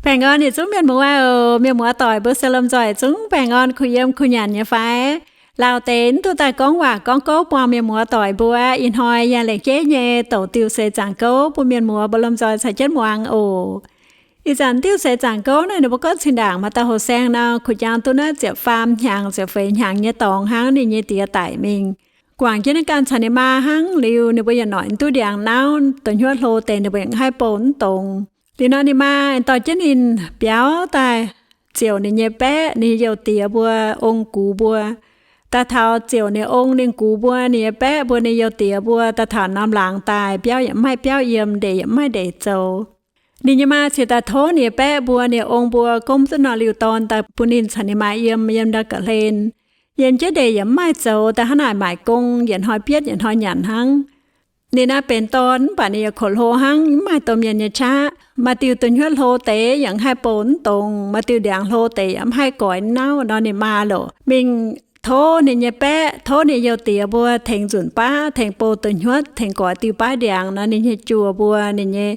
Baengh orn yietc zungv mienh muoz oc. Mienh muoz doic mbuo se lomh nzoih zungv baengh orn kuh yiem kuh nyanc nyei fai? Lauh deix mv duqv daaih gorngv waac gorngv gouv buangh mienh muoz doic mbuo. Ih hnoi yangh lengc jeiv nyei douc diuh seix zaangc gouv bun mienh muoz mbuo lomh nzoih caux jienv muangx oc. Ih zanc diuh seix zaangc gouv naaiv ninh mbuo gorngv zinh ndaangc maaih dauh hoh saeng nor, kuh jaang duqv naaiv ziepc faam hnyangx ziepc feix hnyangx nyei dorngx hnangv, ninh nyei diex daic mingh. Guangc jienv naaiv ganh caux ninh maa hnangv liuz, ninh mbuo yaac noic mv duqv ndiangx nauv, da'nyuoqv hlo deix ninh mbuo yaac mv haih bou mv dongz. Liuz nor ninh maa dorh jienv ninh biaux daaih ziouc ninh nyei baeqv, ninh youh diex mbuo, ong gux mbuo. Daaih taux ziouc ninh ong ninh gux mbuo, ninh nyei baeqv mbuo, ninh youh diex mbuo daaih taux norm laangz daaih, biauv yaac mv maaih biauv yiem, ndeic yaac mv maaih ndeic zoux. Ninh nyei maa cingx daaih tov ninh nyei baeqv mbuo, ninh ong mbuo gomv duqv norm liuh dorn daaih bun ninh caux ninh maa yiem, yiem ndau ga'hlen. Yiem jienv ndeic yaac mv maaih zoux, daaih hnangv naaic maaic gong, yietc hnoi bietv yietc hnoi nyanc hnangv. Ninh naaiv benx dorn mv baac ninh yaac koqv hlo hnangv, mv maaih domh mienh nyei qaqv. Maaih diuh da'nyuoqv hlo deix yaac mv haih bou mv dongz, maaih diuh ndiangx hlo deix yaac mv haih goix nauv nor, ninh maa loc mingh tov ninh nyei baeqv, tov ninh youh diex mbuo tengx nzunc baav, tengx bou da'nyuoqv, tengx goix diuh baav ndiangx nor, ninh nyei juoh mbuo, ninh nyei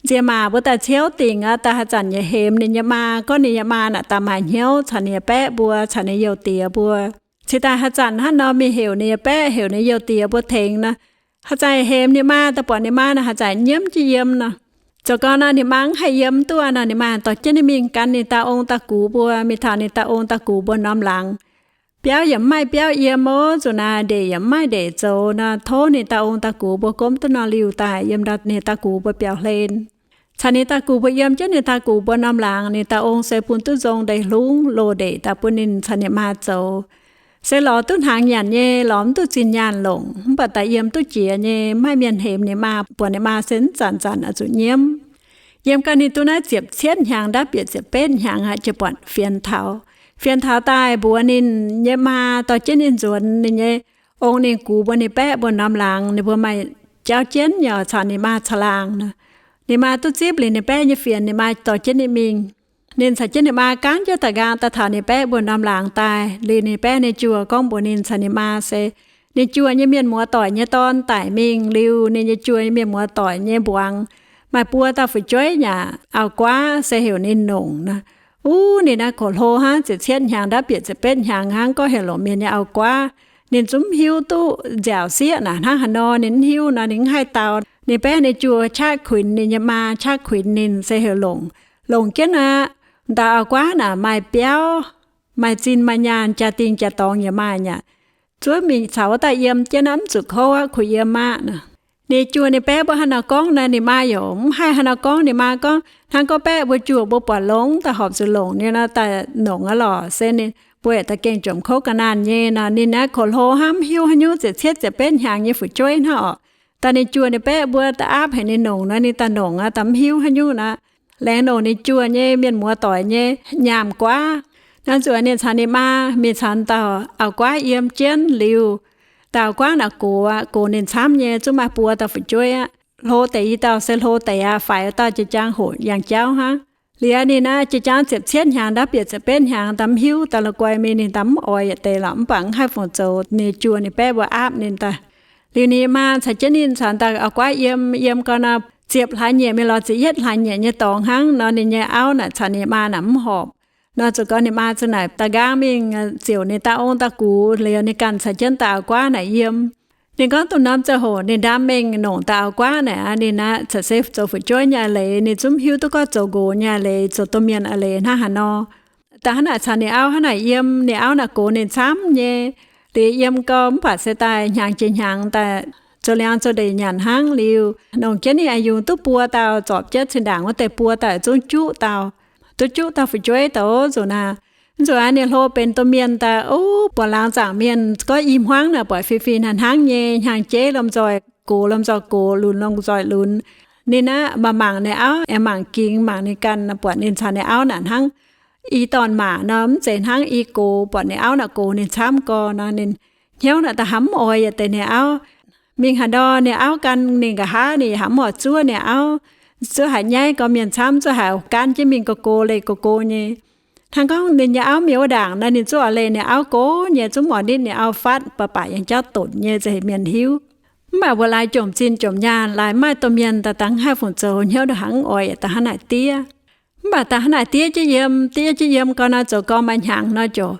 nziex maac mbuo daaih ciouv dingc aqv. Daaih haaix zanc yaac hemx ninh nyei maa, gorngv ninh nyei maa naaic daaih maaih hnyouv caux ninh nyei baeqv mbuo caux ninh youh diex mbuo. Cingx daaih haaix zanc hnangv nor mingh heuc ninh nyei baeqv, heuc ninh youh diex mbuo tengx nor, haaix zanc hemx ninh maa, daaih buatc ninh maa naaic haaix zanc nyiemv jienv yiem nor. Zoux gau nor ninh maa mv haih yiem duqv nor, ninh maa dorh jienv ninh mingh gan ninh dauh ong dauh gux mbuo, mingh taux ninh dauh ong dauh gux mbuo norm laangz. Biauv yaac mv maaih biauv yiem ov, zuqc naaic ndeic yaac mv maaih ndeic zoux nor, tov ninh dauh ong dauh gux mbuo gomv duqv norm liuh daaih yiem ndau ninh dauh gux mbuo biauv-hlen. Caux ninh dauh gux mbuo yiem jienv ninh dauh gux mbuo norm laangz, ninh dauh ong se bun duqv nzong ndeic-hlungv loz-ndeic daaih bun ninh caux ninh maa zoux. Se lorz duqv hnaangx nyanc nyei, lorz mv duqv zinh nyaanh longc, mv baac daaih yiem duqv jiex nyei, mv maaih mienh hemx ninh maa, buatc ninh maa se mv zanc-zanc oix zuqc nyiemv. Yiem gau ninh duqv naaiv ziepc cietv hnyangx ndaauv bieqc ziepc betv hnyangx aqv, ziouc buatc fienx taux. Fienx taux daaih mbuox ninh nyei maa dorh jienv ninh nzuonx ninh nyei ong ninh gux mbuo ninh baeqv mbuo norm laangz, ninh mbuo maaih jauv jienv nyei caux ninh maa caangh laangh nor. Ninh maa duqv zipv liuz ninh baeqv nyei fienx, ninh maa dorh jienv ninh mingh. Ninh caux jienv ninh maa gaanv jienv daaih nqaang daaih taux ninh baeqv mbuo norm laangz daaih. Liuz ninh baeqv nyei juoh gorngv mbuox ninh caux ninh maa se, ninh juoh nyei mienh muoz doic nyei dorn daic mingh liuz, ninh nyei juoh nyei mienh muoz doic nyei mbuangz maaih buo dauh fu'jueiv yaac auv-guaav se heuc ninh nongc nor. Uv, ninh naaiv koqv hlo hnangv, ziepc cietv hnyangx ndaauv bieqc ziepc betv hnyangx hnangv, gorngv heuc longc mienh nyei auv-guaav. Ninh zungv mv hiuv duqv nziaauc sieqv naaic hnangv haaix nor, ninh mv hiuv nor, ninh mv haih dau. Ninh baeqv ninh juoh qaqv kuinx ninh nyei maa, qaqv kuinx ninh se heuc longc. Longc jienv aqv, dauh auv-guaav naaic maaih biauv, maaih zinh maaih nyaanh, jaa-dingh jaa-dorngx yaac maaih aqv. Zuov mingh caux wuov dauh yiem jienv aqv, mv zuqc kouv aqv, kuh yiem aqv nor. Ninh juoh ninh baeqv mbuo hnangv nor gorngv nor, ninh maa yaac mv haih hnangv nor gorngv. Ninh maa gorngv, hnangv gorngv baeqv mbuo juoh mbuo buatc longx daaih horpc zuqc longc nyei nor, daaih nongc aqv lorqc. Se ninh mbuo yaac da'gengh jomc kouv ga'naanh nyei nor. Ninh naaiv koqv hlo hnangv, mv hiuv haaix nyungc, ziepc cietv ziepc betv hnyangx nyei fu'jueiv hnangv orqc. Daaih ninh juoh ninh baeqv mbuo daaih aapv haic ninh nongc nor, ninh daaih nongc aqv, daaih mv hiuv haaix nyungc aqv. Laengz longc ninh juoh nyei mienh muoz doic nyei nyaam guaav. Naaiv nzunc ninh caux ninh maa mingh caux dauh auv-guaav yiem jienv liuz, dauh auv-guaav naaic gox aqv, gox ninh camv nyei, zungv maaih buo dauh fu'jueiv aqv. Hlo deix i dauh se hlo deix aqv, faix wuov dauh jiex jaang hoqc yangh jauv hnangv. Liuz ninh naaiv jiex jaang ziepc cietv hnyangx, ndaauv bieqc ziepc betv hnyangx, daaih mv hiuv, daaih la'guaih mingh ninh daaih mv oix yietc deix lorqc, mv baac mv haih fungc zoux, ninh juoh ninh baeqv mbuo aapv ninh daaih. Liuz ninh maa caux jienv ninh caux dauh auv-guaav yiem, yiem gau nor, ziepc hlaax nyieqc mingh lorz ziepc yietv hlaax nyieqc nyei dorngx hnangv nor, ninh nyei auv naaic caux ninh maa naaic mv horpc. Nor zuqc gau ninh maa za'naaic da'nqaang mingh ziouc ninh dauh ong dauh gux liuz, ninh ganh caux jienv dauh auv-guaav naaic yiem. Ninh gorngv duqv norm ziangh hoc ninh ndaam mengh nongc dauh auv-guaav naaic aqv, ninh aqv caux se zoux fu'jueiv nyei a'leiz, ninh zungv mv hiuv duqv gorngv zoux nqox nyei a'leiz, zoux domh mienh a'leiz hnangv haaix nor. Daaih hnangv naaic caux ninh auv hnangv naaic yiem, ninh auv naaic gox ninh camv nyei. Liuz yiem gau mv baac se daaih hnyangx jiex hnyangx daaih zoux liangx zoux ndeic nyanc hnangv liuz, nongc jienv ninh a'yungz duqv buo dauh, zorpc jienv zinh ndaangc wuov deix buo dauh zungv juqv dauh, duqv juqv dauh fu'jueiv daaih oc nzuqc naaic. Nzuqc aqv ninh hlo benx domh mienh daaih, o, buatc laangz zaangc mienh gorngv i hmuangv naaic buatc fih fih hnangv hnangv nyei, hnyangx-jeiv lomh nzoih gox, lomh nzoih gox, lunx lomh nzoih lunx. Ninh aqv maaih mangc ninh auv aengx mangc gingx, mangc ninh ganh, buatc ninh caux ninh auv naaic hnangv i dorn-maac nor, mv zeiz hnangv i gox. Buatc ninh auv naaic gox ninh camv gau nor, ninh hnyouv naaic da'hnangv mv oix yietc deix ninh auv. Mingh haaix ndau ninh auv gan ninh nqa'haav, ninh yaac hnangv mv oix zuov ninh auv. Zuov haiz nyaiv gorqv-mienh camv, zuov haiz gan jienv mingh gox gox leih gox gox nyei. Hnangv gorngv ninh nyei auv mingh wuov ndaangc nor, ninh zungv oix leih ninh auv gox nyei, zungv mv oix nitv ninh auv fatv, baac baac yangh jauv donc nyei, zeiz heuc mienh hiuv. Mv baac mbuo laaix jomc zinh jomc nyaanh, laaix mv maaih domh mienh daaih dangh haih fungc zoux, hnyouv ndongc hnangv mv oix yietc da'hnangv naaic diev. Mv baac daaih hnangv naaic diev jienv yiem, diev jienv yiem gau nor, zoux gau maaih hnyangx nor ziouc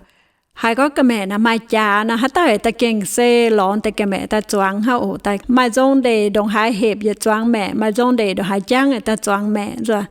haiz gorngv ga'maeqc naaic maaih jaax nor, haaix dauh heuc daaih gengh se lorz deix ga'maeqc daaih zuangx hnangv oc. Daaih maaih nzong ndeic ndongc haaix hepc yietc zuangx maeqc, maaih nzong ndeic ndongc haaix jangv yietc daaih zuangx maeqc nzuonx.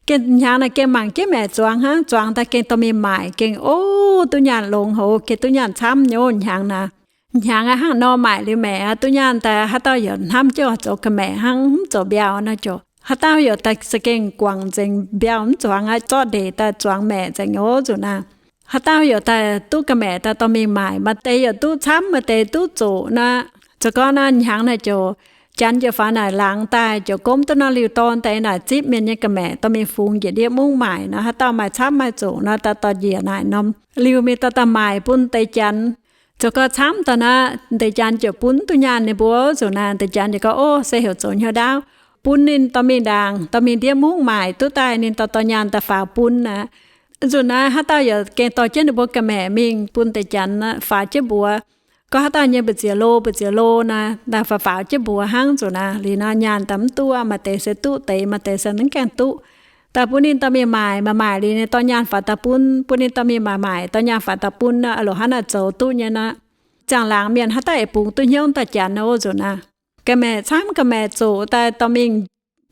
Gengh hnyangx naaic gengh mangc jienv maeqc zuangx hnangv, zuangx daaih gengh dorh mingh maaic, gengh ov duqv nyaanh longx haic, gengh duqv nyaanh camv nyei hnyangx naaic. Hnyangx aqv, hnangv nor maaic liuz maeqc aqv, duqv nyaanh daaih haaix dauh yaac hnamv jienv oix zoux ga'maeqc hnangv, mv zoux mbiauh nor ziouc haaix dauh yaac daaih za'gengh guangc nzengc mbiauh mv zuangx aqv, zorqv ndeic daaih zuangx maeqc nzengc oc nzunc naaiv. Haaix dauh yaac daaih duqv ga'maeqc daaih dorh mingh maaic, maaih deix yaac duqv camv, maaih deix duqv zoqc nor. Zoux gau naaiv hnyangx naaic ziouc janx ziouc faaux naaic laangz daaih ziouc gomv duqv norm liuh dorn daaih naaic zipv mienh nyei ga'maeqc dorh mingh fungx njiec ndiev mungv maaic nor, haaix dauh maaih camv maaih zoqc nor daaih dorh njiec naaic norm liuh mingh daaih daaih maaic bun deix janx. Zoux gau camv daaih naaic, deix janx ziouc bun duqv nyaanh ninh mbuo nzunc naaiv. Deix janx ziouc gorngv, Ov, se heuc zoux hnyouv ndaauv bun ninh dorh mingh ndaangc, dorh mingh ndiev mungv maaic duqv daaih ninh dorh dorh nyaanh daaih faaux bun aqv. Nzunc naaiv haaix dauh yaac gengh dorh jienv ninh mbuo ga'maeqc mingh bun deix janx faaux jienv mbuox. Gorngv haaix dauh nyei mbu'ziex lo mbu'ziex lo naaic, daaih faaux faaux jienv mbuox hnangv nzunc naaiv. Liuz nor nyaanh daaih mv duqv, maaih deix se duqv deix, maaih deix se mv gaengh duqv. Daaih bun ninh dorh mingh maaic, maaic maaic liuz ninh dorh nyaanh faaux daaih bun, bun ninh dorh mingh maaic maaic, dorh nyaanh faaux daaih bun aqv. Loc hnangv naaic zoux duqv nyei nor, ziangh laangz mienh haaix dauh yaac bungx duqv hnyouv daaih janx nor nzunc naaiv. Ga'maeqc camv ga'maeqc zoqc daaih dorh mingh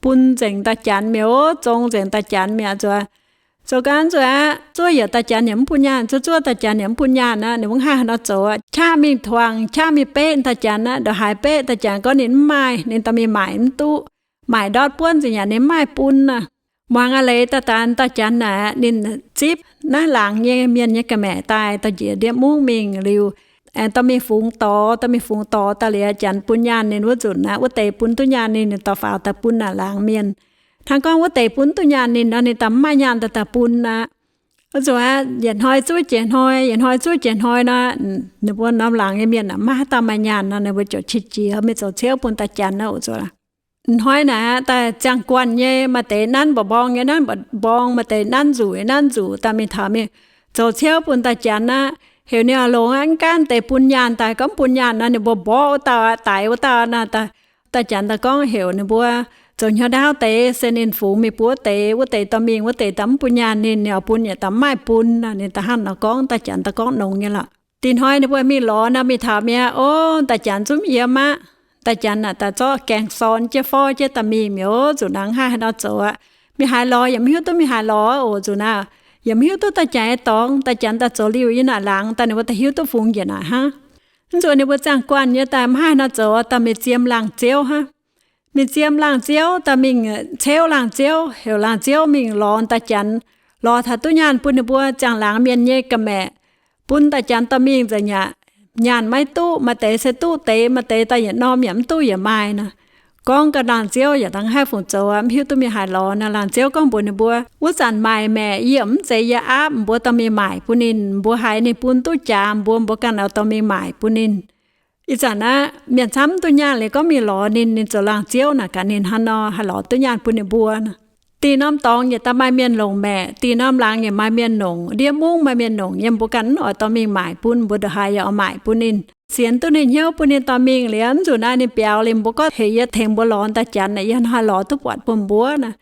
bun nzengc daaih janx mi'aqv, zong nzengc daaih janx mi'aqv nzuonx. Zoux gau nzunc aqv, zuov yietc daaih janx yaac mv bun nyaanh, zuov zuov daaih janx yaac mv bun nyaanh aqv. Ninh mbuo hnangv haaix nor zoux aqv? Qaqv mingh tuangx, qaqv mingh beqv daaih janx aqv. Ndongc haaix beqv daaih janx gorngv ninh mv maaih, ninh dorh mingh maaic mv duqv, maaic ndortv buonv nzengc yaac ninh mv maaih bun aqv. Muangx a'leiz daaih daaih janx naaic ninh zipv naaiv laangz nyei mienh nyei ga'maeqc daaih dorh njiec ndiev mungv mingh liuz, aengx dorh mingh fungx dorx, dorh mingh fungx dorx daaih liuz janx bun nyaanh ninh wuov nzunc naaiv, wuov deix bun duqv nyaanh ninh, ninh dorh faaux daaih bun naaic laangz mienh. Hnangv gorngv wuov deix bun duqv nyaanh ninh nor, ninh daaih mv maaih nyaanh daaih daaih bun aqv. Wuov nzunc aqv, yietc hnoi zuov jiex hnoi, yietc hnoi zuov jiex hnoi nor, ninh mbuo norm laangz nyei mienh mv maaih haaix dauh maaih nyaanh nor, ninh mbuo ziouc qiex jiez mingh zoux ciouv bun daaih janx aqv oc nzunc. Hnoi naaic daaih ziangh guanh nyei, maaih deix nanv mba'mborng nyei nanv mba'mborng, maaih deix nanv nzuqc nyei nanv nzuqc, daaih mingh taux mingh zoux ciouv bun daaih janx aqv. Heuc ninh oix longx aqv, mv gaanv deix bun nyaanh daaih, gorngv mv bun nyaanh nor ninh mbuo mborqv wuov dauh aqv, daix wuov dauh aqv nor. Daaih janx daaih gorngv heuc ninh mbuo zoux hnyouv ndaauv deix se ninh fungx mingh buov deix, wuov deix dorh mingh, wuov deix daaih mv bun nyaanh ninh, ninh oix bun yaac daaih mv maaih bun nor. Ninh daaih hnangv nor gorngv, daaih janx daaih gorngv longx nyei lorqc. Da'hnoi ninh mbuo mingh lorz nor, mingh taux mi'aqv, ov, daaih janx zungv mv yiem aqv. Daaih janx naaic daaih zorqv gaengh sorn jienv forv jienv daaih mingh mi'aqv, nzunc naaiv mv haih haaix nor zoux aqv. Mingh haaix lorz yaac mv hiuv duqv mingh haaix lorz oc, nzunc naaiv yaac mv hiuv duqv daaih janx nyei dorngx. Daaih janx daaih zoux liuh yiem naaic laangz daaih, ninh mbuo daaih hiuv duqv fungx njiec naaic hnangv. Mv nzunc ninh mbuo ziangh guanh nyei daaih mv haih haaix nor zoux, daaih mingh ziem laangh ziouv hnangv. Mingh ziem laangh ziouv, daaih mingh ceuv laangh ziouv, heuc laangh ziouv mingh lorz daaih janx, lorz taux duqv nyaanh bun ninh mbuo ziangh laangz mienh nyei ga'maeqc, bun daaih janx dorh mingh nzengc aqv. Nyaanh maiv duqv, maaih deix se duqv deix, maaih deix daaih yietc norm yaac mv duqv yietc maaih nor. Gorngv ga'laangh ziouv yaac dangh haih fungc zoux aqv, mv hiuv duqv mingh haaix lorz nor. Laangh ziouv gorngv mbuox ninh mbuo, wuov zanc maaic maeqc yie mv zeiz yie aapv, mbuo dorh mingh maaic bun ninh, mbuo haiz ninh bun duqv jaax, mbuo mbuo ganh oix dorh mingh maaic bun ninh. Ih zanc aqv, mienh camv duqv nyaanh liuz gorngv mingh lorz ninh, ninh zoux laangh ziouv naaic gaax ninh hnangv nor haih lorz duqv nyaanh bun ninh mbuo nor. Dih norm dorngx yietc daaih maaih mienh longc maeqc, dih norm laangz yietc maaih mienh longc, ndiev mungv maaih mienh longc, yiem mbuo ganh mv oix dorh mingh maaic bun, mbuo ndongc haaix yaac oix maaic bun ninh. Sienx duqv ninh hnyouv bun ninh dorh mingh liuz, mv nzunc naaiv ninh biaux liuz mbuo gorngv heuc yie tengx mbuo lorz daaih janx naaic, yie haih lorz duqv buatc bun mbuo naaic.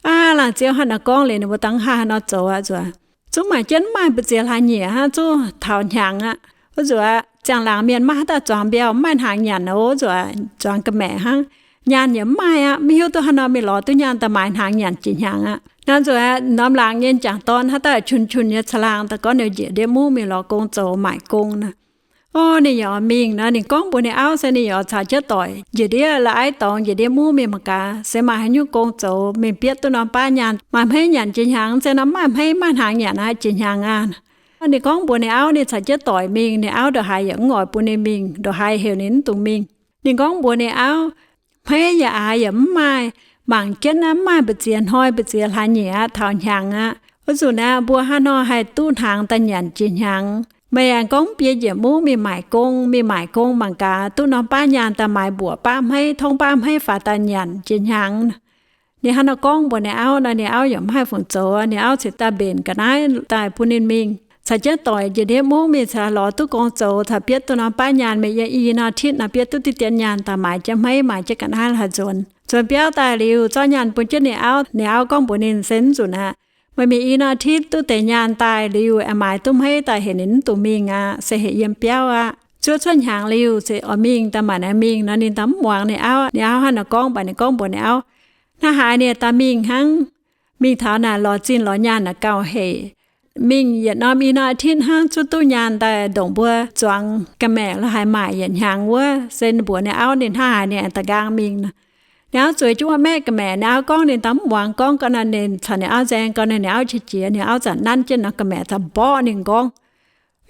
Aav, laangh ziouv hnangv naaic gorngv liuz ninh mbuo dangh haih haaix nor zoux aqv nzuonx. Zungv maaih jienv mv maaih mbu'ziex hlaax nyieqc hnangv, zungv taux hnyangx aqv. Wuov nzunc aqv, ziangh laangz mienh maiv haaix dauh zuangx mbiauh, mv maaih hnaangx nyanc wuov nzunc aqv, zuangx ga'maeqc hnangv. Nyaanh yaac mv maaih aqv, maiv hiuv duqv haaix nor mingh lorz duqv nyaanh daaih maaiz hnaangx nyanc jiex hnyangx aqv. Naaiv nzunc aqv, norm laangz nyei m'jangc dorn haaix dauh qun qun nyei caangh laangh daaih gorngv ninh njiec ndiev mungv mingh lorz gong zoux maaic gong nor. Ov, ninh yaac mingh nor, ninh gorngv mbuox ninh auv se ninh yaac caux jienv doic njiec ndiev la'aiv dorngx njiec ndiev mungv mingh mangc gaax se maaih haaix nyungc gong zoux, mingh bietv duqv norm baav nyaanh maaih hmeiv nyanc jiex hnyangx. Se nor maaih hmeiv maaih hnaangx nyanc aqv jiex hnyangx aqv. Ninh gorngv mbuox ninh auv ninh caux jienv doic mingh, ninh auv ndongc haaix yaac mv oix bun ninh mingh, ndongc haaix heuc ninh mv dungx mingh. Ninh gorngv mbuox ninh auv, hmeiv yaac aax yaac mv maaih, mangc jienv aqv, mv maaih mbu'ziex hnoi mbu'ziex hlaax nyieqc aqv, taux hnyangx aqv. Wuov nzunc naaiv mbuo hnangv nor haih duqv hnaangx daaih nyanc jiex hnyangx. Meih aengx gorngv bieqc njiec mungv mingh maaic gong, mingh maaic gong mangc gaax duqv norm baav nyaanh daaih maaiz mbuoqc baav hmeiv, tongv baav hmeiv faaux daaih nyanc jiex hnyangx. Ninh hnangv nor gorngv mbuox ninh auv nor, ninh auv yaac mv haih fungc zoux. Ninh auv cingx daaih mbenc ga'naaiv daaih bun ninh mingh caux jienv doic njiec ndiev mungv mingh cingx lorz duqv gong zoux, caux bietv duqv norm baav nyaanh. Meih yiem i norm tipv nor bietv duqv diqv dien nyaanh daaih maaiz jienv hmeiv, maaiz jienv ga'naaiv haih nzuonx. Nzuonx biauv daaih liuz, zorqv nyaanh bun jienv ninh auv. Ninh auv gorngv mbuox ninh se mv nzunc aqv, Meih mingh i norm อาทิตย์ duqv deix nyaanh daaih liuz, aengx maaiz duqv hmeiv daaih heuc ninh mv dungx mingh aqv, se heuc yiem biauv aqv. Zuov cuotv hnyangx liuz se oix mingh daaih, maaih naaiv mingh nor ninh daaih mv muangx ninh auv. Ninh auv hnangv nor gorngv, mv baac ninh gorngv mbuox ninh auv, hnangv haaix ninh daaih mingh hnangv, mingh taux naaic lorz zinh lorz nyaanh naaic gauh heic. Mingh yietc norm i norm อาทิตย์ hnangv, zuov duqv nyaanh daaih ndongc mbuo zuangx ga'maeqc la'haaix maaic yietc hnyangx wuov. Se ninh mbuox ninh auv ninh hnangv haaix ninh da'nqaang mingh nor. Ninh auv zueiz jienv wuov maeqv ga'maeqc, ninh auv gorngv ninh daaih mv muangx, gorngv gau naaic ninh caux ninh auv nzaeng gau, ninh auv qiex jiez, ninh auv zaqc nanv jienv norm ga'maeqc zaqc mborqv ninh nqorngv.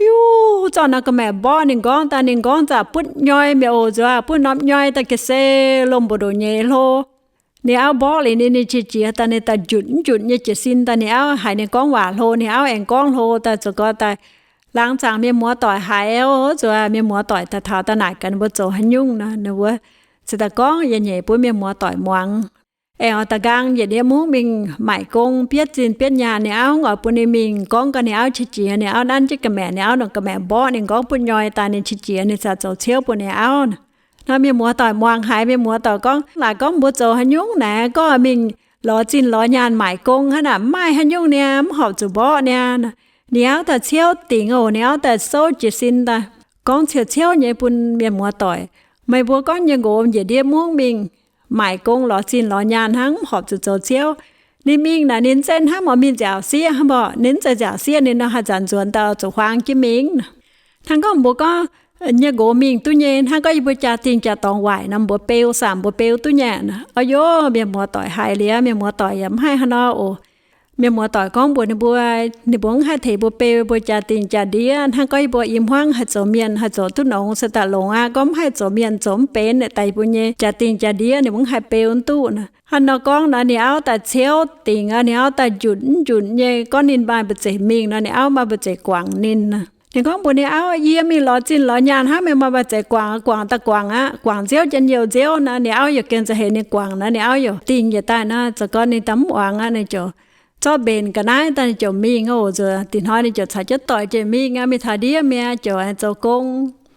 Yuv, zorqv norm ga'maeqc mborqv ninh nqorngv daaih, ninh nqorngv zaqc butv nyoi mi'aqv oc, nzuonx butv norm nyoi daaih ga'sie lomh mbu'ndongx nyei hlo. Ninh auv mborqv liuz ninh, ninh qiex jiez daaih, ninh daaih njunc mv njunc nyei jiez sin daaih, ninh auv haiz ninh gorngv waac hlo, ninh auv aengx gorngv hlo daaih, zoux gau daaih laangz zaangc mienh muoz-doic haiz oc, nzuonx mienh muoz-doic daaih taux daaih naaic gaax ninh mbuo zoux haaix nyungc nor, ninh mbuo ziouc daaih gorngv yaac nyeic bun mienh muoz-doic muangx. Aengx oix da'nqaang yietc ndiev mungv mingh maaic gong, bietv zinh bietv nyaanh. Ninh auv oix bun ninh mingh, gorngv gau ninh auv qiex jiez, ninh auv nanv jienv ga'maeqc, ninh auv norm ga'maeqc mborqv ninh nqorngv butv nyoi daaih, ninh qiex jiez ninh ziouc zoux ciouv bun ninh auv. Nor mienh muoz-doic muangx haiz, mienh muoz-doic gorngv, laaix gorngv mbuo zoux haaix nyungc naaic, gorngv mingh lorz zinh lorz nyaanh maaic gong hnangv naaic, mv maaih haaix nyungc niaa, mv horpc zuqc mborqv niaa. Ninh auv daaih ciouv dingc oc, ninh auv daaih souv jiez sin daaih, gorngv ciouv-ciouv nyei bun mienh muoz-doic, meih mbuo gorngv nyei nqox yietc ndiev mungv mingh maaic gong lorz zinh lorz nyaanh hnangv, mv horpc zuqc zoux ciouv. Ninh mingh naaic ninh mv zeiz hnamv oix mingh nziaauc sieqv hnangv mborqc, ninh mv zeiz nziaauc sieqv, ninh nor haih zanc nzuonx daaih zuqc huaang jienv mingh. Hnangv gorngv mbuo gorngv nyei nqox mingh duqv nyei, hnangv gorngv yie mbuo jaa-dingh jaa-dorngx waaic nor, mbuo beu samc mbuo beu duqv nyei. A'yoh, mienh muoz-doic haiz liuz, mienh muoz-doic yaac mv haih hnangv nor oc. Mienh muoz-doic gorngv mbuox ninh mbuo, ninh mbuo mv haih tengx mbuo beu mbuo jaa-dingh jaa-ndiev. Hnangv gorngv yie mbuo i hmuangv haih zoux mienh, haih zoux duqv nongx se daaih longx aqv. Gorngv mv haih zoux mienh, zoux mv benx naaic, daaih yie mbuo nyei jaa-dingh jaa-ndiev ninh mbuo mv haih beu duqv nor. Hnangv nor gorngv naaic, ninh auv daaih ciouv dingc aqv, ninh auv daaih njunc mv njunc nyei, gorngv ninh maaih mbu'ziex mingh nor, ninh auv maaih mbu'ziex guangc ninh. Ninh gorngv mbuox ninh auv, yie mingh lorz zinh lorz nyaanh hnangv, meih maaih mbu'ziex guangc, guangc daaih guangc aqv, guangc nziouv jienv youh nziouv nor. Ninh auv yaac gengh za'heix ninh guangc nor, ninh auv yaac dingh yietc daaih nor, zoux gau ninh daaih mv muangx aqv, ninh ziouc zorqv mbenc ga'naaiv daaih, ninh ziouc mingh oc. Nzuonx dinh hnoi ninh ziouc caux jienv doic jiex mingh aqv, mingh taux ndiev mi'aqv, ziouc aengx zoux gong.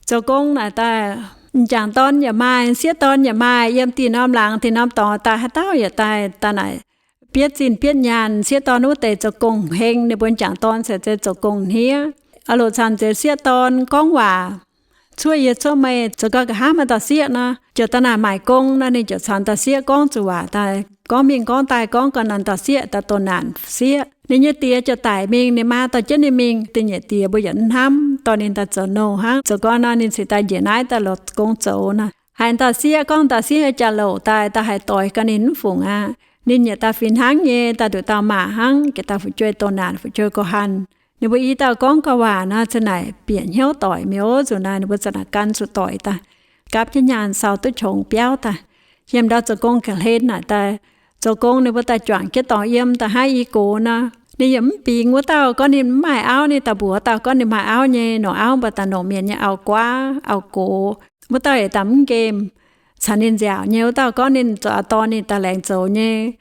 Zoux gong naaic daaih, m'jangc dorn yaac maaih, sieqv dorn yaac maaih, yiem dinh norm laangz dinh norm dorngx daaih, haaix dauh yaac daaih, daaih naaic bietv zinh bietv nyaanh. Sieqv dorn wuov deix zoux gong heng, ninh mbuo m'jangc dorn se zeiz zoux gong hniev. Aah loc camv zeiz sieqv dorn gorngv waac cuoqv yie cuoqv meih, zoux gau nqa'haav maaih dauh sieqv nor, ziouc daaih naaic maaic gong nor, ninh ziouc caux dauh sieqv gorngv zuqc waac daaih, gorngv mingh gorngv daaih, gorngv gau naaic dauh sieqv daaih doh naanc sieqv. Ninh nyei diex ziouc daic mingh, ninh maa dorh jienv ninh mingh, da'nyeic diex mbuo yaac mv hnamv, dorh ninh daaih zoux nouh hnangv. Zoux gau nor, ninh cingx daaih njiec naaiv daaih lorz gong zoux nor. Haiz dauh sieqv gorngv, dauh sieqv nyei jaax-louc daaih, daaih haiz doix gau ninh mv fungc aqv. Ninh yaac daaih fih hnangv nyei, daaih nduqc dauh maa hnangv, jiex daaih fu'jueiv doh naanc, fu'jueiv go hanh. Ninh mbuo i dauh gorngv gau waac nor, za'naaic bieqc hnyouv doic mi'aqv. Zuqc naaic ninh mbuo za'naaic gan zuqc doic daaih, gapv jienv nyaanh sau duqv qongx biauv daaih. Yiem ndau zoux gong ga'hlen naaic daaih, zoux gong ninh mbuo daaih juangc jienv dorngx yiem daaih hnangv i gox nor. Ninh yaac mv bingx wuov dauh gorngv ninh mv maaih auv, ninh daaih mbuox wuov dauh gorngv ninh maaih auv nyei, longc auv mbuo daaih longc mienh nyei auv-guaav auv-gox. Wuov dauh yaac daaih mv nqemh, caux ninh nziaauc nyei. Wuov dauh gorngv ninh zoux aa dorn ninh daaih laengz zoux nyei.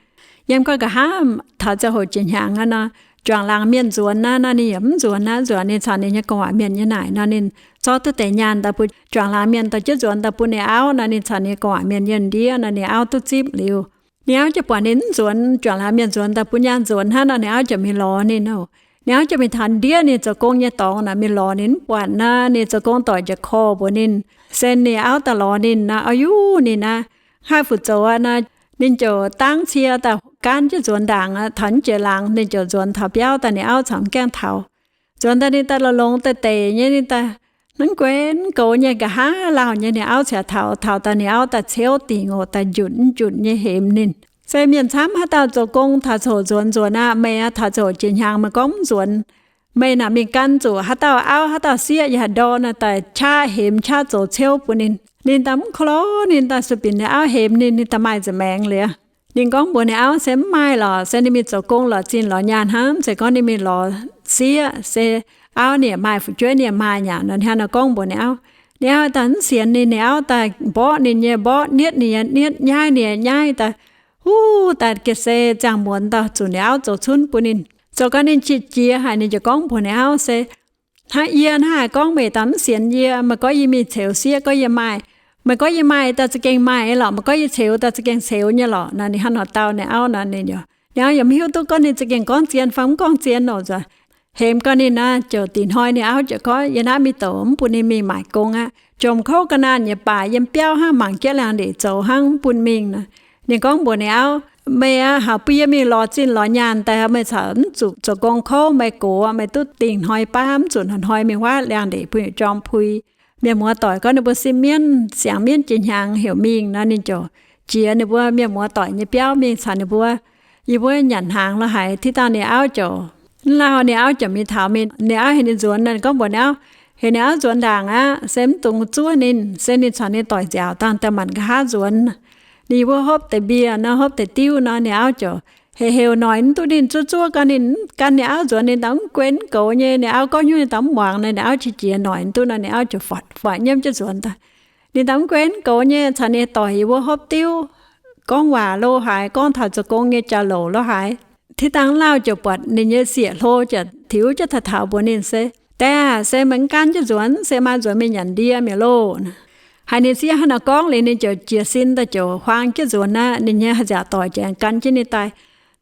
Yiem gau nqa'haav taux ziangh hoc jiex hnyangx aqv nor, juangc laangz mienh nzuonx naaiv nor, ninh yaac mv nzuonx aqv. Nzuonx ninh caux ninh nyei gorngv waac mienh nyei naaic nor, ninh zorqv duqv deix nyaanh daaih bun juangc laangz mienh dorh jienv nzuonx daaih bun ninh auv nor, ninh caux ninh gorngv waac mienh yiem ndiev nor, ninh auv duqv zipv liuz, ninh auv ziouc buatc ninh mv nzuonx, juangc laangz mienh nzuonx daaih bun nyaanh nzuonx hnangv nor, ninh auv ziouc mingh lorz ninh oc. Ninh auv ziouc mingh taux ndiev ninh zoux gong nyei dorngx naaic, mingh lorz ninh mv buatc naaiv, ninh zoux gong doic ziouc korv mbuox ninh, sen ninh auv daaih lorz ninh naaiv, o yuv ninh naaiv, haih fu'zoux aqv nor. Ninh ziouc dangv cie daaih gaanv jienv nzuonx ndaangc aqv. Taux jiex laangz ninh ziouc nzuonx taux biauv daaih, ninh auv caux mv gaengh taux. Nzuonx daaih ninh daaih longx-longx deix deix nyei, ninh daaih hnangv guei mv goux nyei, nqa'haav lauh nyei. Ninh auv cingx taux, taux daaih ninh auv daaih ciouv dingc oc, daaih njunc mv njunc nyei hemx ninh. Se mienh camv haaix dauh zoux gong taux ziangh hoc nzuonx nzuonx aqv. Meih aqv, taux ziangh hoc jiex hnyangx meih gorngv mv nzuonx, meih naaic mingh gan zuqc haaix dauh auv haaix dauh sieqv yaac haih ndorn naaic daaih qaqv hemx qaqv zoux ciouv bun ninh. Ninh daaih mv ko lov, ninh daaih sueih binc ninh auv hemx ninh, ninh daaih maaih nza'maengx liuz. Ninh gorngv mbuox ninh auv se mv maaih lorqc, se ninh mingh zoux gong lorz zinh lorz nyaanh hnangv, se gorngv ninh mingh lorz sieqv, se auv ninh yaac maaih, fu'jueiv ninh yaac maaih nyei nor. Ninh hnangv nor gorngv mbuox ninh auv. Ninh auv daaih mv sienx ninh, ninh auv daaih mborqv ninh nyei mborqv, nietv ninh nyei nietv, nyaiv ninh nyei nyaiv daaih. Huv, daaih ga'sie ziangh muonz daaih zuqc ninh auv zoux cunv bun ninh. Zoux gau ninh qiex jiez haic, ninh ziouc gorngv mbuox ninh auv se, hnangv yie hnangv haaix gorngv meih daaih mv sienx yie, meih gorngv yie mingh ceux sieqv gorngv yie maaih, meih gorngv yie maaih daaih za'gengh maaih nyei lorqc, meih gorngv yie ceux daaih za'gengh ceux nyei lorqc nor. Ninh hnangv nor dau ninh auv nor, ninh ziouc Ninh auv yaac mv hiuv duqv gorngv ninh za'gengh gorngv zien fai mv gorngv zien nor. Nzunc hemx gau ninh naaic ziouc dingc hnoi ninh auv ziouc gorngv, Yie naaiv mingh douc mv bun ninh mingh maaic gong aqv. Jomc kouv ga'naanh nyei baac yiem biauv hnangv, mangc jienv liangx-ndeic zoux hnangv, mv bun mingh nor. Ninh gorngv mbuox ninh auv, Meih aqv, haaix bun yie mingh lorz zinh lorz nyaanh daaih, meih corc mv zuqc zoux gong kouv, meih gox, meih duqv dingh hnoi baav, mv zuqc hnoi-hnoi mingh huaav liangx-ndeic bun yietc jorm pui. Mienh muoz doic gorngv ninh mbuo sin mienv, siangx mienv jiex hnyangx heuc mingh nor, ninh ziouc jiex ninh mbuo mienh muoz doic nyei biauv mingh caux ninh mbuo, yie mbuo nyanc hnaangx lorz haaix, tiv dangh ninh auv ziouc, mv lauh ninh auv ziouc mingh taux mingh, ninh auv heuc ninh nzuonx nor, ninh gorngv mbuox ninh auv, heuc ninh auv nzuonx ndaangc aqv, se mv dungx zuov ninh, se ninh caux ninh doic nziaauc dangh daaih maanc nqa'haav nzuonx. Ninh mbuo hopv deix mbiec nor, hopv deix diuv nor, ninh auv ziouc heuc heuc noic mv duqv ninh zuov zuov gau ninh, gan ninh auv nzuonx ninh daaih mv guei mv goux nyei, ninh auv gorngv hnyouv ninh daaih mv muangx nor, ninh auv qiex jiez noic mv duqv nor, ninh auv ziouc foic nyiemv jienv nzuonx daaih. Ninh daaih mv guei mv goux nyei, caux ninh doic yie mbuo hopv diuv, gorngv waac lo haaix, gorngv taux zoux gong nyei jauv-louc lo haaix. Tiv dangh lauh ziouc buatc ninh nyei sieqv hlo ziouc tiux jienv taux taux mbuox ninh se, Daeh aah, se meih mv gan jienv nzuonx, se maa nzuonx mingh nyanc ndie mi'aqv loh. Haiz ninh sieqv hnangv naaic gorngv liuz, ninh ziouc jiez sin daaih ziouc huaang jienv nzuonx aqv. Ninh nyei haaix nziaauc doic ziouc aengx gan jienv ninh daaih.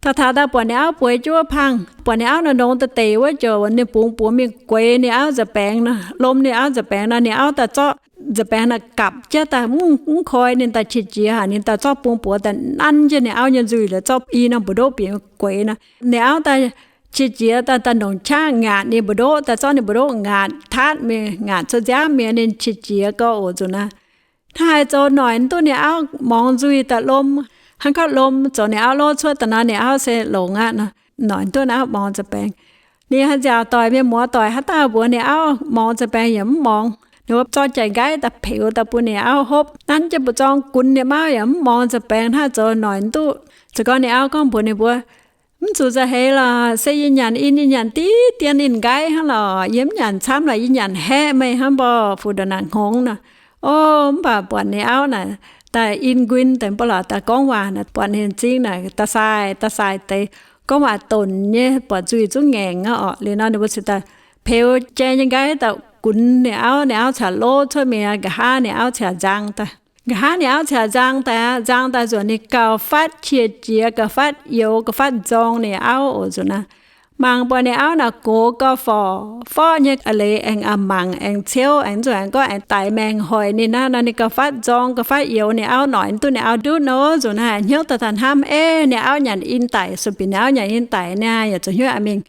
Taux taux daaih buatc ninh auv bueix jienv wuov pang, buatc ninh auv nor nongx da'deix wuov, ziouc ninh bungx buoz mingh gueix ninh auv nza'baengx nor, lom ninh auv nza'baengx nor, ninh auv daaih zorqv nza'baengx naaic gapc jienv daaih mv koi ninh daaih qiex jiez haic, ninh daaih zorqv bungx buoz daaih nanv jienv ninh auv nyei nzuih liuz, zorqv i norm mbu'ndoqv bieqc gueix nor. Ninh auv daaih qiex jiez daaih daaih nongc qaqv ngaatc ninh mbu'ndoqv, daaih zorqv ninh mbu'ndoqv ngaatc taatv mingh, ngaatc cuotv nziaamv mingh, ninh qiex jiez gau oc nzunc naaiv. Hnangv haaix zoux noic mv duqv ninh auv morngx nzuih daaih lom, hnangv gorngv lom zoux ninh auv lov cuotv daaih nor, ninh auv se longx aqv nor, noic mv duqv ninh auv morngx nza'baengx. Ninh haaix nziaauc doic, mienh muoz doic, haaix dauh mbuox ninh auv morngx nza'baengc yaac mv morngx. Ninh mbuo zorqv jai-nqaiv daaih peux daaih bun ninh auv hopv, nanv jienv mbu'zorng gunx ninh mauv yaac mv morngx nza'baengc, hnangv haaix zoux noic mv duqv. Ziouc gorngv ninh auv gorngv mbuox ninh mbuo, Mv zuqc nzauh heix lorqc, se yie nyanc in, yie nyanc diqv dien in-nqaiv hnangv lorqc. Yie mv nyanc camv lorqc, yie nyanc haeqv meih hnangv mborqv fuc ndongc naaic hngongx nor. O, mv baac buatc ninh auv naaic daaih in nquin deix mbuo lorqc, daaih gorngv waac naaic buatc ninh m'zing naaic da'saaih da'saaih deix, gorngv waac donc nyei, buatc nzuih zungv ngaengc aqv orqc. Liuz nor ninh mbuo ziouc daaih peux jai nyei nqaiv daaih gunx ninh auv, ninh auv cingx lov cuotv mingh. Nqa'haav ninh auv cingx nzang daaih. Nqa'haav ninh auv cingx nzang daaih aqv. Nzang daaih nzunc ninh gauh fatv qiex jiez, gauh fatv youx, gauh fatv nzorng ninh auv oc nzunc naaiv. Mangc buatc ninh auv naaic gox gauh forc forqv nyei, a'leiz aengx a'mangc aengx ciouv, aengx nzunc aengx gorngv aengx daix maengc hoic ninh naaiv nor, ninh gauh fatv nzorng gauh fatv youx ninh auv, noic mv duqv ninh auv ndutv nor. Nzunc naaiv hnyouv daaih taux hnamv, Eix, ninh auv nyanc in daic, sueih binc ninh auv nyanc in daic, ninh yaac zuqc hnyouv aqv mingh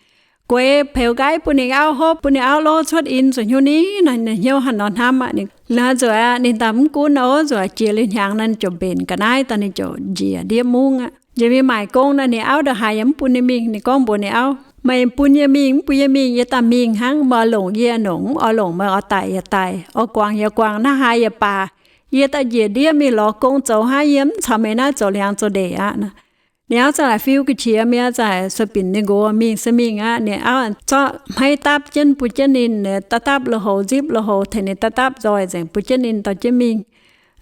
gueix peux nqaiv bun ninh auv hopv, bun ninh auv lov cuotv in, zuqc hnyouv ni nor, ninh hnyouv hnangv nor hnamv aqv. Ninh nzueic aqv, ninh daaih mv gunv nor, nzueic jiex liuz hnyangx nor, ninh ziouc mbenc ga'naaiv daaih, ninh ziouc njiec ndiev mungv aqv. Njiec mingh maaic gong nor, ninh auv ndongc haaix yaac mv bun ninh mingh. Ninh gorngv mbuox ninh auv, Meih bun yie mingh, mv bun yie mingh, yie daaih mingh hnangv. Meih oix longc yie yaac longc, mv oix longc meih oix daic yaac daic, oix guangc yaac guangc, hnangv haaix yaac baac. Yie daaih njiec ndiev mingh lorz gong zoux hnangv, yie mv caux meih naaiv zoux liangx zoux ndeic aqv. Ninh auv za'gengh fiu ga'qiex mi'aqv, za'gengh sueih binc ninh nqox mingh se mingh aqv. Ninh auv zorqv hmeiv dapv jienv bun jienv ninh, dapv dapv lui-houx, nzipv lui-houx tengx ninh dapv dapv nzoih nzengc bun jienv ninh dorh jienv mingh.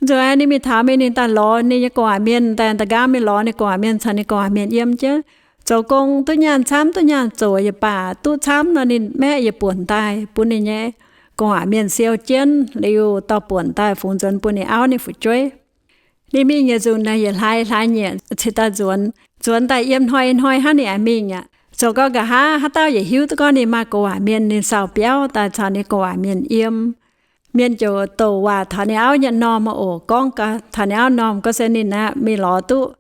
Nzueic ninh mingh taux mingh ninh daaih lorz ninh nyei gu'nguaaic mienh, daaih daaih nqaang mingh lorz ninh gu'nguaaic mienh caux ninh gu'nguaaic mienh yiem jienv. Zoux gong duqv nyaanh camv duqv nyaanh zoqc yaac baac, duqv camv nor ninh maeqv yietc buonc daaih bun ninh nyei gu'nguaaic mienh siou jienv liuz dorh buonc daaih fungx nzuonx bun ninh auv ninh fu'jueiv. Ninh mingh yietc nzunc naaic yietc hlaax hlaax nyieqc cingx daaih nzuonx. Nzuonx daaih yiem hnoi hnoi hnangv ninh aengx mingh aqv. Zoux gau nqa'haav haaix dauh yietc hiuv duqv gorngv ninh maaih gu'nguaaic mienh, ninh saauh biauv daaih caux ninh gu'nguaaic mienh yiem. Mienh ziouc douc waac taux ninh auv nyei m'normh oc. Gorngv gau taux ninh auv m'normh gorngv se ninh aqv mingh lorz duqv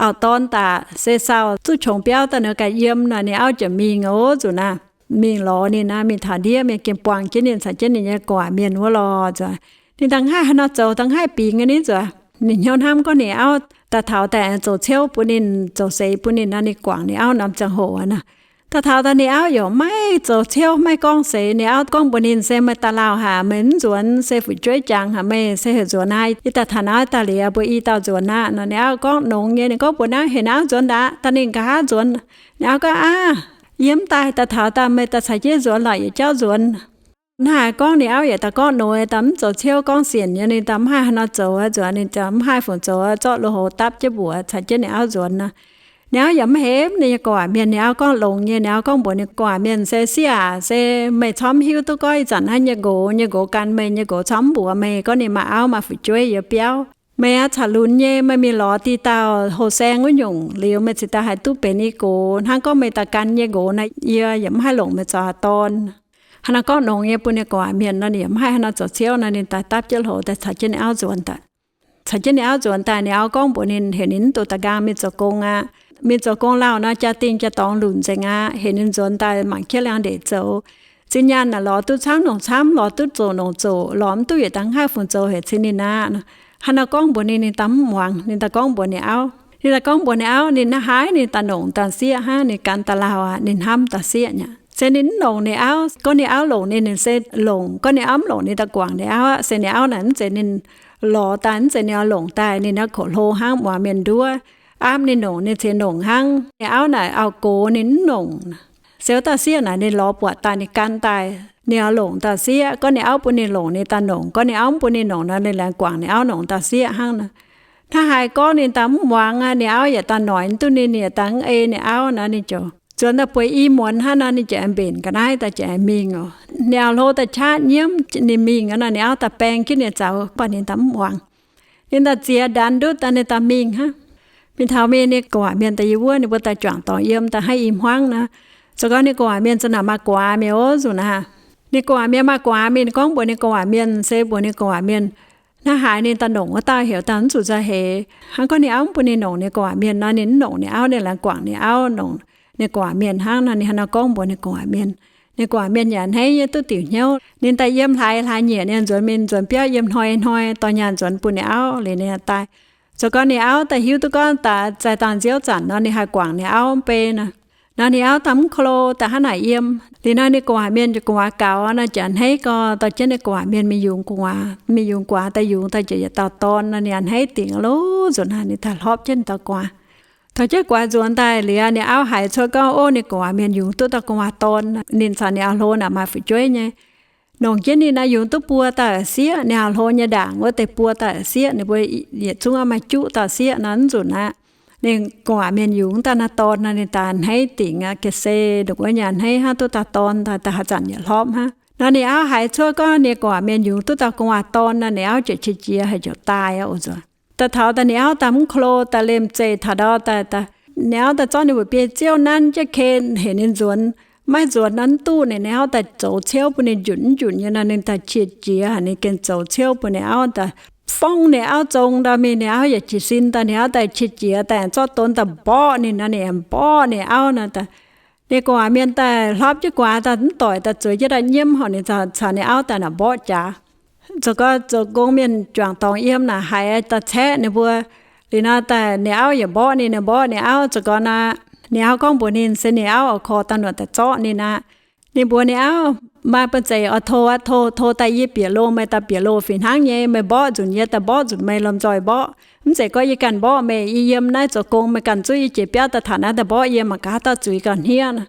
auv-dorn daaih, se saauh duqv qongx biauv daaih nor ganh yiem nor, ninh auv ziouc mingh oc nzunc naaiv. Mingh lorz ninh aqv, mingh taux ndiev mingh gengh buangh jienv ninh caux jienv ninh nyei gu'nguaaic mienh wuov lorh nzunc. Ninh da'haaih haaix nor zoux, da'haaih bingx nyei nzunc. Ninh hnyouv hnamv gorngv ninh auv daaih taux daaih zoux ciouv bun ninh, zoux seix bun ninh nor, ninh guangc ninh auv norm ziangh hoc nor. Daaih taux daaih ninh auv yaac maiv zoux ciouv, maiv gorngv seix. Ninh auv gorngv mbuox ninh se, Meih daaih lauh haic, meih mv nzuonx se fu'jueiv jangx haic, meih se heuc nzuonx aqv. Yie daaih taux naaiv daaih liuz mbuo i dauh nzuonx aqv nor. Ninh auv gorngv longx nyei, ninh gorngv mbuox ninh auv, Heuc naaiv auv nzuonx ndaangc. Daaih ninh nqa'haav nzuonx. Ninh auv gorngv, Aav, yie mv daaih, daaih taux daaih meih daaih caux jienv nzuonx lorqc, yietc jauv nzuonx. Hnangv haaix gorngv ninh auv yaac daaih gorngv noix, daaih mv zoux ciouv gorngv sienc nyei, ninh daaih mv haih haaix nor zoux, zuqc ninh mv haih fungc zoux, zorqv lui-houx dapv jienv mbuox caux jienv ninh auv nzuonx nor. Ninh auv yaac mv hemx ninh nyei gu'nguaaic mienh. Ninh auv gorngv longx nyei, ninh auv gorngv mbuox ninh gu'nguaaic mienh se, Sieqv aac, se meih corc mv hiuv duqv gorngv ih zanc naaiv nyei nqox, nyei nqox gan meih, nyei nqox corc mv mbuox meih gorngv ninh maaih auv maaih fu'jueiv yiem biauv. Meih aqv caux lunx nyei, meih mingh lorz diqc dauh hoh saeng wuov nyungc liuz, meih cingx daaih haih duqv benx i gox. Hnangv gorngv meih daaih gan nyei nqox naaic, yie yaac mv haih longc meih zoux auv-dorn. Hnangv naaiv gorngv nongx nyei bun ninh gorngv waac mienh nor, ninh yaac mv haih hnangv nor zoux ciouv nor, ninh daaih dapv jienv hoc daaih caux jienv ninh auv nzuonx daaih. Caux jienv ninh auv nzuonx daaih, ninh auv gorngv mbuox ninh, heuc ninh mv dungx daaih nqaang mingh zoux gong aqv. Mingh zoux gong lauh nor, jaa-dingh jaa-dorngx lunc nzengc aqv. Heuc ninh nzuonx daaih mangc jienv liangx-ndeic zoux. Zinh nyaanh naaic lorz duqv camv nongc camv, lorz duqv zoqc nongc zoqc, lorz mv duqv yietc dangh haih fungc zoux heuc cin ninh aqv. Hnangv naaiv gorngv mbuox ninh, ninh daaih mv muangx. Ninh daaih gorngv mbuox ninh auv, ninh daaih gorngv mbuox ninh auv, ninh naaiv haaix ninh daaih nongc dauh sieqv hnangv, ninh gan daaih lauh aqv, ninh hnamv dauh sieqv nyei. Se ninh mv longc ninh auv, gorngv ninh auv longc ninh, ninh se longc. Gorngv ninh auv mv longc, ninh daaih guangc ninh auv aqv. Se ninh auv naaic mv zeiz ninh lorz daaih, mv zeiz ninh oix longc daaih, ninh naaiv koqv hlo hnangv, muangx mienh nduov, aapv ninh nongc ninh cingx nongc hnangv. Ninh auv naaic auv-gox ninh mv longc. Se wuov dauh sieqv naaic ninh lorz buatc daaih, ninh gan daaih, ninh oix longc dauh sieqv. Gorngv ninh auv bun ninh longc ninh daaih nongc, gorngv ninh auv mv bun ninh nongc nor, ninh laengz guangc ninh auv longc dauh sieqv hnangv nor. Hnangv haaix gorngv ninh daaih mv muangx aqv, ninh auv yaac daaih noic duqv ninh, ninh yaac daaih mv ei ninh auv nor, ninh ziouc nzuonx daaih bueix i muonz hnangv nor, ninh ziouc aengx mbenc ga'naaiv daaih ziouc aengx mingh oc. Ninh auv hlo daaih qaqv nyiemv ninh mingh nor, ninh auv daaih baeng jienv ninh zaux, mv baac ninh daaih mv muangx. Ninh daaih ziex ndanx ndutv daaih ninh daaih mingh hnangv. Mingh taux mingh ninh gorngv waac mienh daaih yiem wuov, ninh mbuo daaih juangc dorngx yiem daaih hnangv i hmuangv nor. Zoux gau ninh gorngv waac mienh za'naaic maaih guaax mingh oc nzunc naaic. Ninh gorngv waac mienh maaih guaax mingh, ninh gorngv mbuox ninh gorngv waac mienh, se mbuox ninh gorngv waac mienh, hnangv haaix ninh daaih nongc wuov dauh heuc daaih mv zuqc nzauh heix. Hnangv gorngv ninh auv mv bun ninh nongc ninh gorngv waac mienh nor, ninh mv nongc ninh auv, ninh laengz guangc ninh auv nongc ninh gorngv waac mienh hnangv nor, ninh hnangv naaiv gorngv mbuox ninh gorngv waac mienh. Ninh gorngv waac mienh yaac hneiv nyei duqv diuc hnyouv. Ninh daaih yiem hlaax hlaax nyieqc, ninh nzuonx mingh nzuonx biauv yiem hnoi hnoi dorh nyaanh nzuonx bun ninh auv liuz ninh daaih. Zoux gau ninh auv daaih hiuv duqv gorngv daaih zaih dangh nziouv zanc nor ninh haih guangc ninh auv mv bei nor. Nor ninh auv daaih mv ko lo daaih hnangv naaic yiem. Liuz nor ninh gorngv waac mienh ziouc gu'nguaaz gaux nor, ziouc a'hneiv gau dorh jienv ninh gorngv waac mienh mingh yungz gu'nguaaz. Mingh yungz gu'nguaaz daaih yungz daaih ziouc yietc dauh dorn nor, ninh a'hneiv dingc lo nzunc naaic ninh daaih hlorpv jienv dauh gu'nguaaz. Dorh jienv gu'nguaaz nzuonx daaih liuz, ninh auv haiz cuotv gorngv, ov, ninh gorngv waac mienh yungz duqv dauh gu'nguaaz dorn. Ninh caux ninh auv hlo naaic maaih fu'jueiv nyei. Nongc jienv ninh naaiv yungz duqv buo dauh sieqv, ninh auv hlo nyei ndaangc wuov deix buo dauh sieqv, ninh mbuo yietc zungv maaih juqv dauh sieqv nor, mv nzunc aqv. Ninh gorngv waac mienh yungz dauh naaiv dorn nor, ninh daaih a'hneiv dingc aqv. Ga'sie ndongc wuov nyei a'hneiv hnangv, duqv dauh dorn daaih, daaih haaix zanc yietc hlorpv hnangv. Nor ninh auv haiz cuotv gorngv ninh gorngv waac mienh yungz duqv dauh gu'nguaaz dorn nor, ninh auv ziouc qiex jiez haic ziouc daaih aqv oc nzuonx. Daaih taux daaih ninh auv daaih mv ko lo daaih liemh zeih taux ndau daaih, ninh auv daaih zorqv ninh mbuo biei ziouv nanv jienv ken heuc ninh nzuonx. Maiv nzuonx nor mv duqv, ninh auv daaih zoux ciouv bun ninh njunc mv njunc nyei nor, ninh daaih qiex jiez haic, ninh gengh zoux ciouv bun ninh auv daaih forng ninh auv zong ndau mingh, ninh auv yaac jiez sin daaih, ninh auv daaih qiex jiez daaih zorqv donx daaih mborqv ninh nor, ninh mborqv ninh auv nor daaih. Ninh gorngv waac mienh daaih hlorpv jienv guaax daaih mv doic daaih zueiz jienv daaih nyiemv horc ninh caux ninh auv daaih naaic mborqv jaax. Zoux gau zoux gong mienh juangc dorngx yiem naaic haiz daaih caeqv ninh mbuo. Liuz nor daaih ninh auv yaac mborqv ninh, ninh mborqv ninh auv. Zoux gau naaic ninh auv gorngv mbuox ninh se ninh auv oix korv daaih nor daaih zorqv ninh aqv. Ninh mbuox ninh auv, maaih ba'zeic oix tov aqv, tov, tov daaih yie bieqc loh, meih daaih bieqc loh fih hnangv nyei. Meih mborqv nzunc yie daaih mborqv nzunc meih, lomh nzoih mborqv. Mv zeiz gorngv yie ganh mborqv meih. Yie yiem naaiv zoux gong, meih ganh zuqv yie jiex biauv daaih taux naaiv daaih mborqv yie, mangc gaax haaix dauh zuiz gauh hniev nor.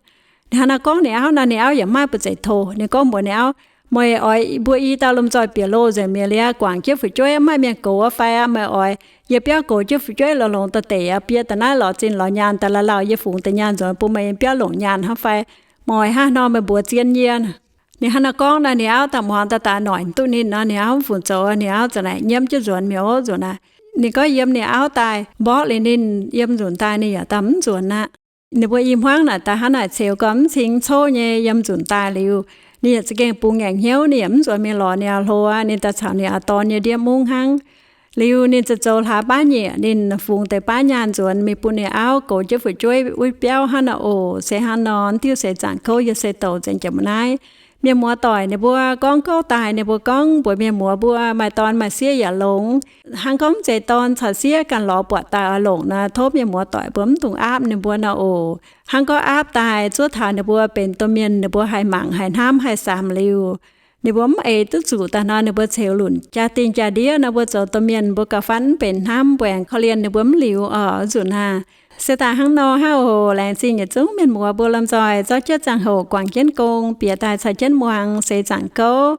Ninh hnangv naaiv gorngv ninh auv nor, ninh auv yaac mv maaih ba'zeic tov. Ninh gorngv mbuox ninh auv, meih oix mbuo i dauh lomh nzoih bieqc loh nzengc mi'aqv, liuz guangc jienv fu'jueiv, mv maaih mienh goux wuov fai aqv. Meih oix yie biauv goux jienv fu'jueiv longx-longx daaih deix aqv, biei daaih naaiv lorz zinh lorz nyaanh daaih, lauh lauh yie fungx deix nyaanh nzuonx bun meih yiem biauv longc nyaanh hnangv fai? Meih oix hnangv haaix nor, meih mbuox zien yie. Ninh hnangv naaiv gorngv nor, ninh auv daaih muangx daaih daaih noic duqv ninh nor, ninh auv mv fungc zoux, ninh auv za'naaic nyiemv jienv nzuonx mi'aqv oc nzunc naaic. Ninh gorngv yiem ninh auv daaih mborqv liuz ninh yiem nzunc daaih, ninh yaac daaih mv nzuonx aqv. Ninh mbuo i hmuangv naaic daaih hnangv naaic ceux gau mv cing mv cov nyei yiem nzunc daaih liuz, ninh yaac za'gengh bungx ngaengc hnyouv, ninh yaac mv nzuonx mingh lorz ninh auv hlo aqv. Ninh daaih caux ninh auv-dorn nyei ndiev mungv hnangv. Liuz ninh ziouc zoux hlaax baav nyieqc, ninh fungx deix baav nyaanh nzuonx mingh bun ninh auv goux jienv fu'jueiv wuov biauv hnangv naaic oc. Se hnangv nor, diuh seix zaangc kouv yie se douc nzengc jiex mbuo naaiv. Mienh muoz doic ninh mbuo gorngv gouv daaih, ninh mbuo gorngv mbuox mienh muoz mbuo maaih dorn maaih sieqv yaac longx. Hnangv gorngv mv zeiz dorn caux sieqv ganh lorz buatc daaih oix longc nor, tov mienh muoz doic mbuo mv dungx aapv ninh mbuo nor oc. Hnangv gorngv aapv daaih zuov taux ninh mbuo benx domh mienh, ninh mbuo haih mangc haih hnamv haih samx liuz, ninh mbuo mv eix duqv zuqc daaih nor, ninh mbuo ceux lunc jaa-dingh jaa-ndiev nor, mbuo zoux domh mienh mbuo gauh fatv mv benx hnamv, mbuo aengx korv-lienh ninh mbuo mv liuz oc nzunc naaic. Se daaih hnangv nor hnangv oc. Laengz zingh yietc zungv mienh muoz mbuo lomh nzoih zorqv jienv ziangh hoc guangc jienv gong, bieqc daaih caux jienv muangx seix zaangc gouv.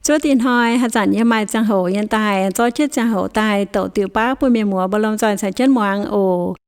Zuov dih hnoi haaix zanc yie maaih ziangh hoc yiem daaih zorqv jienv ziangh hoc daaih douc diuh baav bun mienh muoz mbuo lomh nzoih caux jienv muangx oc.